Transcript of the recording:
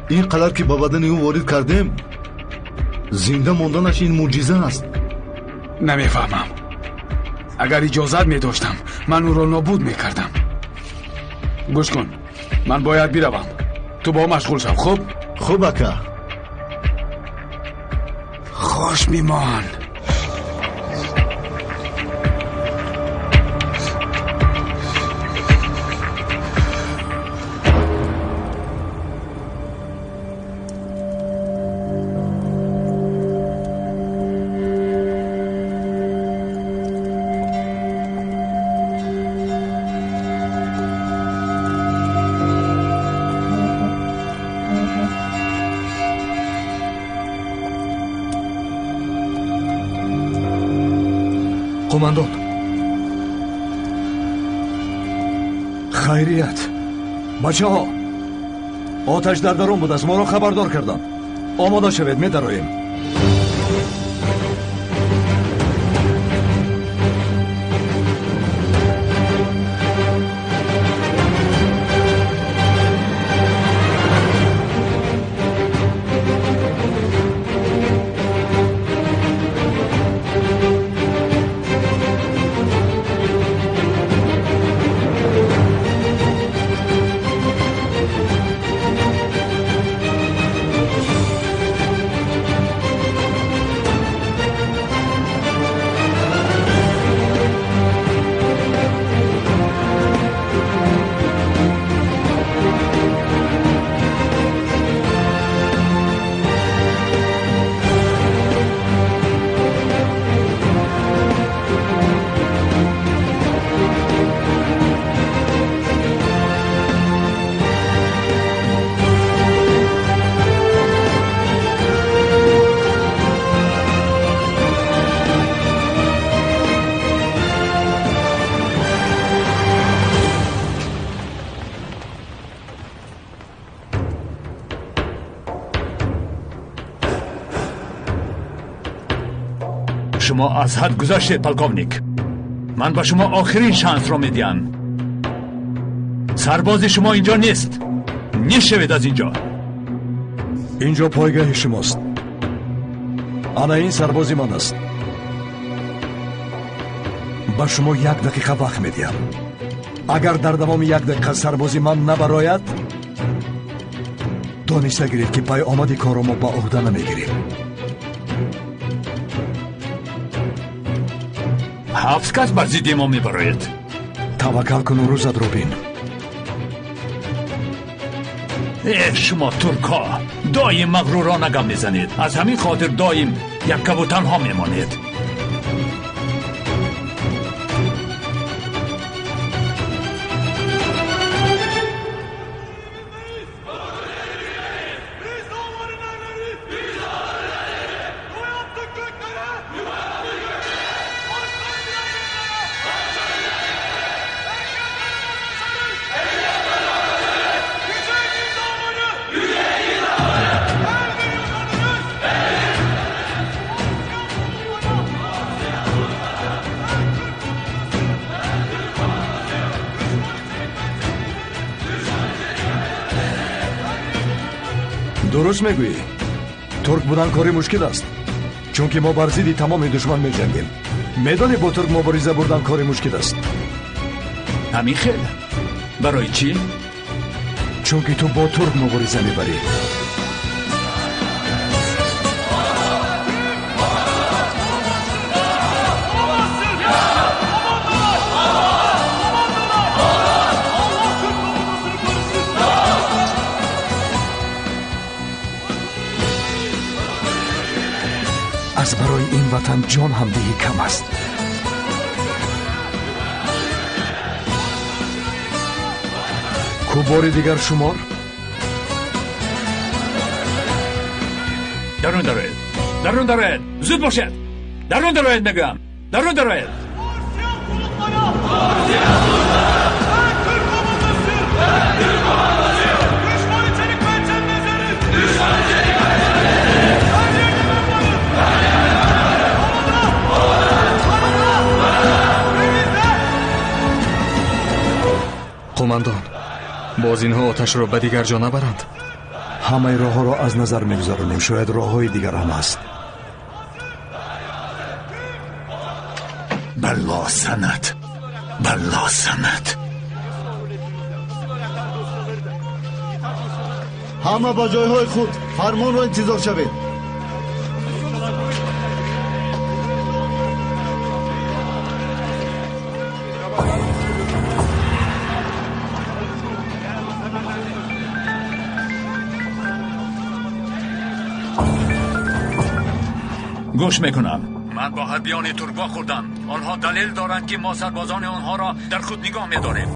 Ин қадар ки ба бадани ӯ ворид кардем, зинда монданаш ин мӯъҷиза аст. Намефаҳмам. Агар иҷозат медоштам, ман ӯро нобуд мекардам. Гӯш кун, ман бояд биравам. Ту бо машғул шав, хуб? Хуб, ака. Хуш бимон. Қумандон, хайрият. Бачаҳо, оташ дар дарун будааст, моро хабардор карданд. Омода шавед, медароем. Шумо аз ҳад гузаштед, полковник. Ман ба шумо охирин шансро медиҳам. Сарбози шумо инҷо нест. Нешавед аз инҷо. Инҷо пойгоҳи шумост. Ана ин сарбози ман аст. Ба шумо як дақиқа вақт медиҳам. Агар дар давоми як дақиқа сарбози ман набарояд, дониста гиред, ки пайомади корро мо ба уҳда намегирем. 7 кас бар зидди мо мебарояд. Таваккал куну рӯзатро бин. Э, шумо туркҳо доим мағрурона гап мезанед. Аз ҳамин хотир доим яккаву танҳо мемонед. Дуруст мегӯӣ. Турк будан кори мушкил аст, чунки мо бар зидди тамоми душман меҷангем. Медонӣ, бо турк мубориза бурдан кори мушкил аст. Ҳамин хел. Барои чӣ? Чунки ту бо турк мубориза мебарӣ. Аз барои ин ватан ҷон ҳам диҳӣ кам аст. Ку бори дигар шумор? Дарун дароед, дарун дароед, зуд бошед. Дарун дароед мегӯям, дарун дароед. Қумандон, боз инҳо оташро ба дигар ҷо набаранд. Ҳамаи роҳҳоро аз назар мегузаронем, шояд роҳҳои дигар ҳам ҳаст. Балло санат, балло санат. Ҳама ба ҷойҳои худ, фармонро интизор шавед. Гӯш мекунам. Ман бо ҳарбиёни турк вохӯрдам. Онҳо далел доранд, ки мо сарбозони онҳоро дар худ нигоҳ медорем.